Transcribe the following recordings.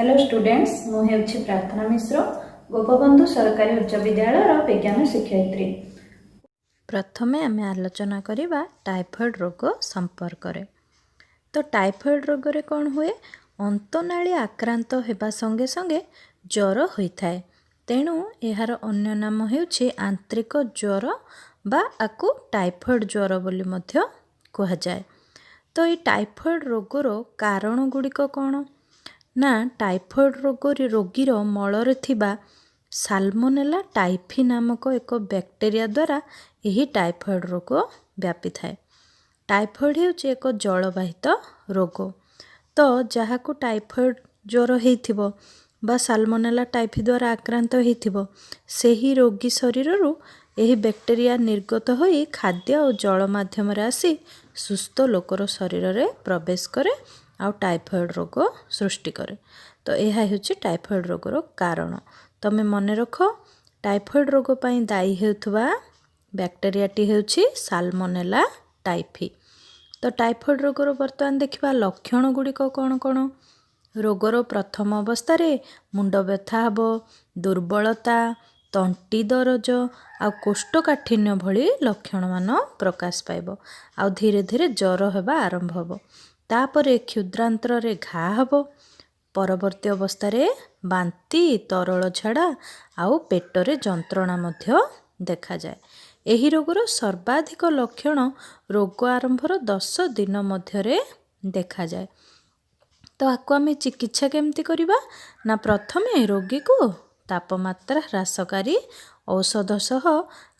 Hello students, ମୁଁ ହେଉଛି ପ୍ରାର୍ଥନା ମିଶ୍ର, ଗୋପବନ୍ଧୁ ସରକାରୀ ଉଚ୍ଚ ବିଦ୍ୟାଳୟର ବିଜ୍ଞାନ ଶିକ୍ଷୟିତ୍ରୀ। ପ୍ରଥମେ ଆମେ ଆଲୋଚନା କରିବା ଟାଇଫଏଡ଼୍ ରୋଗ ସମ୍ପର୍କରେ। ତ ଟାଇଫଏଡ଼୍ ରୋଗରେ କ'ଣ ହୁଏ? ଅନ୍ତନାଳୀ ଆକ୍ରାନ୍ତ ହେବା ସଙ୍ଗେ ସଙ୍ଗେ ଜ୍ୱର ହୋଇଥାଏ। ତେଣୁ ଏହାର ଅନ୍ୟ ନାମ ହେଉଛି ଆନ୍ତ୍ରିକ ଜ୍ୱର ବା ଆକୁ ଟାଇଫଏଡ଼୍ ଜ୍ୱର ବୋଲି ମଧ୍ୟ କୁହାଯାଏ। ତ ଏଇ ଟାଇଫଏଡ଼୍ ରୋଗର କାରଣ ଗୁଡ଼ିକ କ'ଣ ନା, ଟାଇଫଏଡ଼୍ ରୋଗରେ ରୋଗୀର ମଳରେ ଥିବା ସାଲମୋନେଲା ଟାଇଫି ନାମକ ଏକ ବ୍ୟାକ୍ଟେରିଆ ଦ୍ୱାରା ଏହି ଟାଇଫଏଡ଼୍ ରୋଗ ବ୍ୟାପିଥାଏ। ଟାଇଫଏଡ଼୍ ହେଉଛି ଏକ ଜଳବାହିତ ରୋଗ। ତ ଯାହାକୁ ଟାଇଫଏଡ଼୍ ଜ୍ୱର ହେଇଥିବ ବା ସାଲମୋନେଲା ଟାଇଫି ଦ୍ୱାରା ଆକ୍ରାନ୍ତ ହେଇଥିବ, ସେହି ରୋଗୀ ଶରୀରରୁ ଏହି ବ୍ୟାକ୍ଟେରିଆ ନିର୍ଗତ ହୋଇ ଖାଦ୍ୟ ଆଉ ଜଳ ମାଧ୍ୟମରେ ଆସି ସୁସ୍ଥ ଲୋକର ଶରୀରରେ ପ୍ରବେଶ କରେ ଆଉ ଟାଇଫଏଡ଼୍ ରୋଗ ସୃଷ୍ଟି କରେ। ତ ଏହା ହେଉଛି ଟାଇଫଏଡ଼୍ ରୋଗର କାରଣ। ତମେ ମନେ ରଖ, ଟାଇଫଏଡ଼୍ ରୋଗ ପାଇଁ ଦାୟୀ ହେଉଥିବା ବ୍ୟାକ୍ଟେରିଆଟି ହେଉଛି ସାଲମୋନେଲା ଟାଇଫି। ତ ଟାଇଫଏଡ଼୍ ରୋଗର ବର୍ତ୍ତମାନ ଦେଖିବା ଲକ୍ଷଣ ଗୁଡ଼ିକ କ'ଣ କ'ଣ। ରୋଗର ପ୍ରଥମ ଅବସ୍ଥାରେ ମୁଣ୍ଡ ବ୍ୟଥା ହେବ, ଦୁର୍ବଳତା, ତଣ୍ଟି ଦରଜ ଆଉ କୋଷ୍ଠକାଠିନ୍ୟ ଭଳି ଲକ୍ଷଣମାନ ପ୍ରକାଶ ପାଇବ ଆଉ ଧୀରେ ଧୀରେ ଜ୍ୱର ହେବା ଆରମ୍ଭ ହେବ। ତାପରେ କ୍ଷୁଦ୍ରାନ୍ତ୍ରରେ ଘା ହେବ। ପରବର୍ତ୍ତୀ ଅବସ୍ଥାରେ ବାନ୍ତି, ତରଳ ଝାଡ଼ା ଆଉ ପେଟରେ ଯନ୍ତ୍ରଣା ମଧ୍ୟ ଦେଖାଯାଏ। ଏହି ରୋଗର ସର୍ବାଧିକ ଲକ୍ଷଣ ରୋଗ ଆରମ୍ଭର 10 ଦିନ ମଧ୍ୟରେ ଦେଖାଯାଏ। ତ ଆକୁ ଆମେ ଚିକିତ୍ସା କେମିତି କରିବା ନା, ପ୍ରଥମେ ରୋଗୀକୁ ତାପମାତ୍ରା ହ୍ରାସକାରୀ ଔଷଧ ସହ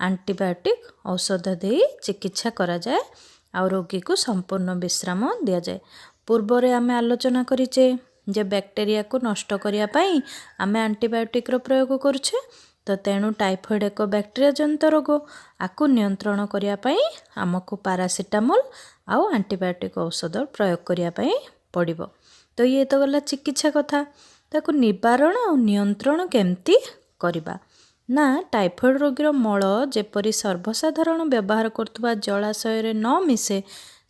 ଆଣ୍ଟିବାୟୋଟିକ୍ ଔଷଧ ଦେଇ ଚିକିତ୍ସା କରାଯାଏ ଆଉ ରୋଗୀକୁ ସମ୍ପୂର୍ଣ୍ଣ ବିଶ୍ରାମ ଦିଆଯାଏ। ପୂର୍ବରେ ଆମେ ଆଲୋଚନା କରିଛେ ଯେ ବ୍ୟାକ୍ଟେରିଆକୁ ନଷ୍ଟ କରିବା ପାଇଁ ଆମେ ଆଣ୍ଟିବାୟୋଟିକ୍ର ପ୍ରୟୋଗ କରୁଛେ। ତ ତେଣୁ ଟାଇଫଏଡ଼୍ ଏକ ବ୍ୟାକ୍ଟେରିଆ ଜନିତ ରୋଗ। ଆକୁ ନିୟନ୍ତ୍ରଣ କରିବା ପାଇଁ ଆମକୁ ପାରାସିଟାମଲ୍ ଆଉ ଆଣ୍ଟିବାୟୋଟିକ୍ ଔଷଧ ପ୍ରୟୋଗ କରିବା ପାଇଁ ପଡ଼ିବ। ତ ଇଏ ତ ଗଲା ଚିକିତ୍ସା କଥା। ତାକୁ ନିବାରଣ ଆଉ ନିୟନ୍ତ୍ରଣ କେମିତି କରିବା ନା, ଟାଇଫଏଡ଼୍ ରୋଗୀର ମଳ ଯେପରି ସର୍ବସାଧାରଣ ବ୍ୟବହାର କରୁଥିବା ଜଳାଶୟରେ ନ ମିଶେ,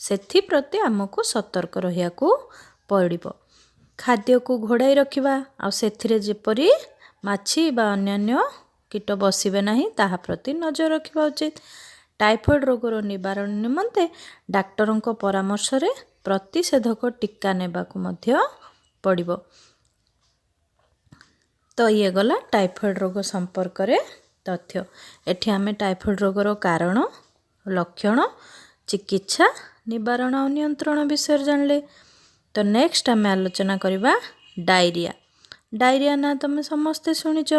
ସେଥିପ୍ରତି ଆମକୁ ସତର୍କ ରହିବାକୁ ପଡ଼ିବ। ଖାଦ୍ୟକୁ ଘୋଡ଼ାଇ ରଖିବା ଆଉ ସେଥିରେ ଯେପରି ମାଛି ବା ଅନ୍ୟାନ୍ୟ କୀଟ ବସିବେ ନାହିଁ, ତାହା ପ୍ରତି ନଜର ରଖିବା ଉଚିତ। ଟାଇଫଏଡ଼୍ ରୋଗର ନିବାରଣ ନିମନ୍ତେ ଡାକ୍ତରଙ୍କ ପରାମର୍ଶରେ ପ୍ରତିଷେଧକ ଟୀକା ନେବାକୁ ମଧ୍ୟ ପଡ଼ିବ। ତ ଇଏ ଗଲା ଟାଇଫଏଡ଼୍ ରୋଗ ସମ୍ପର୍କରେ ତଥ୍ୟ। ଏଠି ଆମେ ଟାଇଫଏଡ଼୍ ରୋଗର କାରଣ, ଲକ୍ଷଣ, ଚିକିତ୍ସା, ନିବାରଣ ଆଉ ନିୟନ୍ତ୍ରଣ ବିଷୟରେ ଜାଣିଲେ। ତ ନେକ୍ସଟ ଆମେ ଆଲୋଚନା କରିବା ଡାଇରିଆ। ଡାଇରିଆ ନା ତୁମେ ସମସ୍ତେ ଶୁଣିଛ।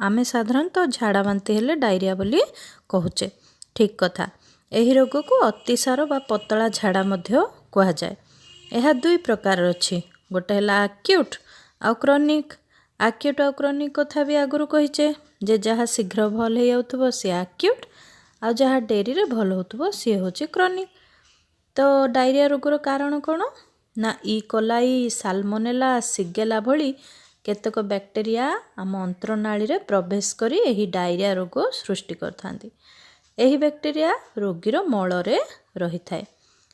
ଆମେ ସାଧାରଣତଃ ଝାଡ଼ା ବାନ୍ତି ହେଲେ ଡାଇରିଆ ବୋଲି କହୁଛେ। ଠିକ୍ କଥା। ଏହି ରୋଗକୁ ଅତିସାର ବା ପତଳା ଝାଡ଼ା ମଧ୍ୟ କୁହାଯାଏ। ଏହା ଦୁଇ ପ୍ରକାରର ଅଛି। ଗୋଟେ ହେଲା ଆକ୍ୟୁଟ୍ ଆଉ କ୍ରନିକ୍। ଆକ୍ୟୁଟ୍ ଆଉ କ୍ରନିକ୍ କଥା ବି ଆଗରୁ କହିଛେ ଯେ ଯାହା ଶୀଘ୍ର ଭଲ ହେଇଯାଉଥିବ ସିଏ ଆକ୍ୟୁଟ୍ ଆଉ ଯାହା ଡେରିରେ ଭଲ ହେଉଥିବ ସିଏ ହେଉଛି କ୍ରନିକ୍। ତ ଡାଇରିଆ ରୋଗର କାରଣ କ'ଣ ନା, ଇ କୋଲାଇ, ସାଲମୋନେଲା, ସିଗେଲା ଭଳି କେତେକ ବ୍ୟାକ୍ଟେରିଆ ଆମ ଅନ୍ତ୍ରନାଳୀରେ ପ୍ରବେଶ କରି ଏହି ଡାଇରିଆ ରୋଗ ସୃଷ୍ଟି କରିଥାନ୍ତି। ଏହି ବ୍ୟାକ୍ଟେରିଆ ରୋଗୀର ମଳରେ ରହିଥାଏ।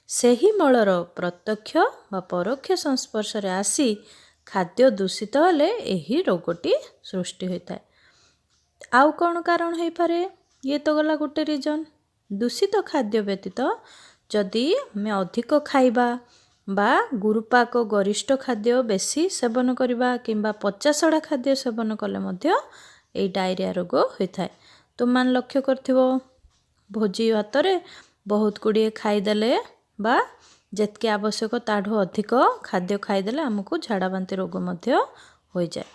ସେହି ମଳର ପ୍ରତ୍ୟକ୍ଷ ବା ପରୋକ୍ଷ ସଂସ୍ପର୍ଶରେ ଆସି ଖାଦ୍ୟ ଦୂଷିତ ହେଲେ ଏହି ରୋଗଟି ସୃଷ୍ଟି ହୋଇଥାଏ। ଆଉ କ'ଣ କାରଣ ହେଇପାରେ? ଇଏ ତ ଗଲା ଗୋଟେ ରିଜନ୍। ଦୂଷିତ ଖାଦ୍ୟ ବ୍ୟତୀତ ଯଦି ଆମେ ଅଧିକ ଖାଇବା ବା ଗୁରୁପାକ ଗରିଷ୍ଠ ଖାଦ୍ୟ ବେଶୀ ସେବନ କରିବା କିମ୍ବା ପଚାସଢ଼ା ଖାଦ୍ୟ ସେବନ କଲେ ମଧ୍ୟ ଏଇ ଡାଇରିଆ ରୋଗ ହୋଇଥାଏ। ତୁମମାନେ ଲକ୍ଷ୍ୟ କରିଥିବ, ଭୋଜି ଭାତରେ ବହୁତ ଗୁଡ଼ିଏ ଖାଇଦେଲେ ବା ଯେତିକି ଆବଶ୍ୟକ ତାଠୁ ଅଧିକ ଖାଦ୍ୟ ଖାଇଦେଲେ ଆମକୁ ଝାଡ଼ା ବାନ୍ତି ରୋଗ ମଧ୍ୟ ହୋଇଯାଏ।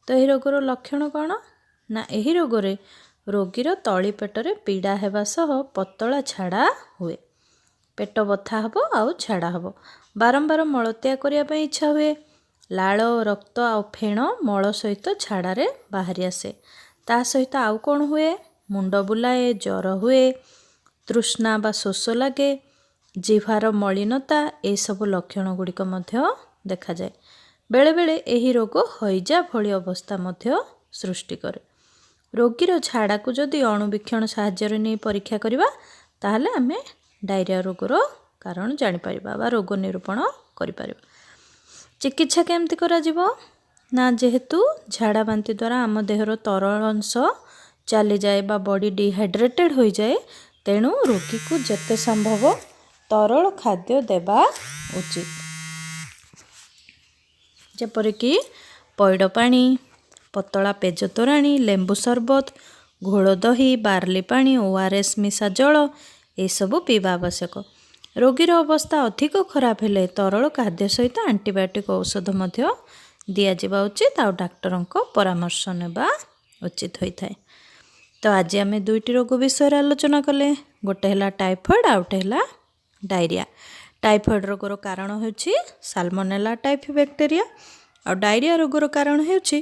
ତ ଏହି ରୋଗର ଲକ୍ଷଣ କ'ଣ ନା, ଏହି ରୋଗରେ ରୋଗୀର ତଳି ପେଟରେ ପୀଡ଼ା ହେବା ସହ ପତଳା ଝାଡ଼ା ହୁଏ। ପେଟ ବଥା ହେବ ଆଉ ଝାଡ଼ା ହେବ। ବାରମ୍ବାର ମଳତ୍ୟାଗ କରିବା ପାଇଁ ଇଚ୍ଛା ହୁଏ। ଲାଳ, ରକ୍ତ ଆଉ ଫେଣ ମଳ ସହିତ ଝାଡ଼ାରେ ବାହାରି ଆସେ। ତା ସହିତ ଆଉ କ'ଣ ହୁଏ? ମୁଣ୍ଡ ବୁଲାଏ, ଜ୍ୱର ହୁଏ, ତୃଷ୍ଣା ବା ଶୋଷ ଲାଗେ, ଜିହ୍ବାର ମଳିନତା, ଏସବୁ ଲକ୍ଷଣ ଗୁଡ଼ିକ ମଧ୍ୟ ଦେଖାଯାଏ। ବେଳେବେଳେ ଏହି ରୋଗ ହଇଜା ଭଳି ଅବସ୍ଥା ମଧ୍ୟ ସୃଷ୍ଟି କରେ। ରୋଗୀର ଝାଡ଼ାକୁ ଯଦି ଅଣୁବୀକ୍ଷଣ ସାହାଯ୍ୟରେ ନେଇ ପରୀକ୍ଷା କରିବା, ତାହେଲେ ଆମେ ଡାଇରିଆ ରୋଗର କାରଣ ଜାଣିପାରିବା ବା ରୋଗ ନିରୂପଣ କରିପାରିବା। ଚିକିତ୍ସା କେମିତି କରାଯିବ ନା ଯେହେତୁ ଝାଡ଼ା ବାନ୍ତି ଦ୍ୱାରା ଆମ ଦେହର ତରଳ ଅଂଶ ଚାଲିଯାଏ ବା ବଡ଼ି ଡିହାଇଡ୍ରେଟେଡ଼୍ ହୋଇଯାଏ, ତେଣୁ ରୋଗୀକୁ ଯେତେ ସମ୍ଭବ ତରଳ ଖାଦ୍ୟ ଦେବା ଉଚିତ, ଯେପରିକି ପଇଡ଼ ପାଣି, ପତଳା ପେଜ ତୋରାଣି, ଲେମ୍ବୁ ସରବତ, ଘୋଳ ଦହି, ବାର୍ଲି ପାଣି, ORS ମିଶା ଜଳ, ଏସବୁ ପିଇବା ଆବଶ୍ୟକ। ରୋଗୀର ଅବସ୍ଥା ଅଧିକ ଖରାପ ହେଲେ ତରଳ ଖାଦ୍ୟ ସହିତ ଆଣ୍ଟିବାୟୋଟିକ୍ ଔଷଧ ମଧ୍ୟ ଦିଆଯିବା ଉଚିତ ଆଉ ଡାକ୍ତରଙ୍କ ପରାମର୍ଶ ନେବା ଉଚିତ ହୋଇଥାଏ। ତ ଆଜି ଆମେ ଦୁଇଟି ରୋଗ ବିଷୟରେ ଆଲୋଚନା କଲେ। ଗୋଟେ ହେଲା ଟାଇଫଏଡ଼୍, ଆଉ ଗୋଟେ ହେଲା ଡାଇରିଆ। ଟାଇଫଏଡ଼୍ ରୋଗର କାରଣ ହେଉଛି ସାଲମୋନେଲା ଟାଇଫି ବ୍ୟାକ୍ଟେରିଆ ଆଉ ଡାଇରିଆ ରୋଗର କାରଣ ହେଉଛି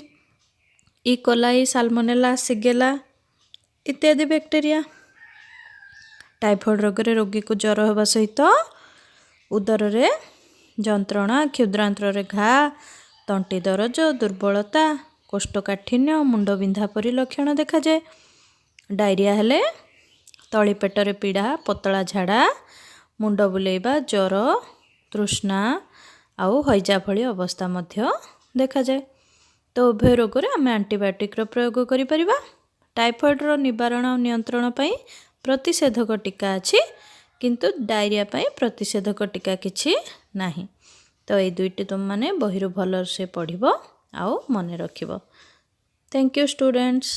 ଇକୋଲାଇ, ସାଲମୋନେଲା, ସିଗେଲା ଇତ୍ୟାଦି ବ୍ୟାକ୍ଟେରିଆ। ଟାଇଫଏଡ଼୍ ରୋଗରେ ରୋଗୀକୁ ଜ୍ୱର ହେବା ସହିତ ଉଦରରେ ଯନ୍ତ୍ରଣା, କ୍ଷୁଦ୍ରାନ୍ତ୍ରରେ ଘା, ତଣ୍ଟି ଦରଜ, ଦୁର୍ବଳତା, କୋଷ୍ଠକାଠିନ୍ୟ, ମୁଣ୍ଡବିନ୍ଧା ପରି ଲକ୍ଷଣ ଦେଖାଯାଏ। ଡାଇରିଆ ହେଲେ ତଳି ପେଟରେ ପୀଡ଼ା, ପତଳା ଝାଡ଼ା, ମୁଣ୍ଡ ବୁଲେଇବା, ଜ୍ୱର, ତୃଷ୍ଣା ଆଉ ହଇଜା ଭଳି ଅବସ୍ଥା ମଧ୍ୟ ଦେଖାଯାଏ। ତ ଉଭୟ ରୋଗରେ ଆମେ ଆଣ୍ଟିବାୟୋଟିକ୍ର ପ୍ରୟୋଗ କରିପାରିବା। ଟାଇଫଏଡ଼୍ର ନିବାରଣ ଆଉ ନିୟନ୍ତ୍ରଣ ପାଇଁ ପ୍ରତିଷେଧକ ଟୀକା ଅଛି, କିନ୍ତୁ ଡାଇରିଆ ପାଇଁ ପ୍ରତିଷେଧକ ଟୀକା କିଛି ନାହିଁ। ତ ଏଇ ଦୁଇଟି ତୁମମାନେ ବହିରୁ ଭଲସେ ପଢ଼ିବ ଆଉ ମନେ ରଖିବ। Thank you, students.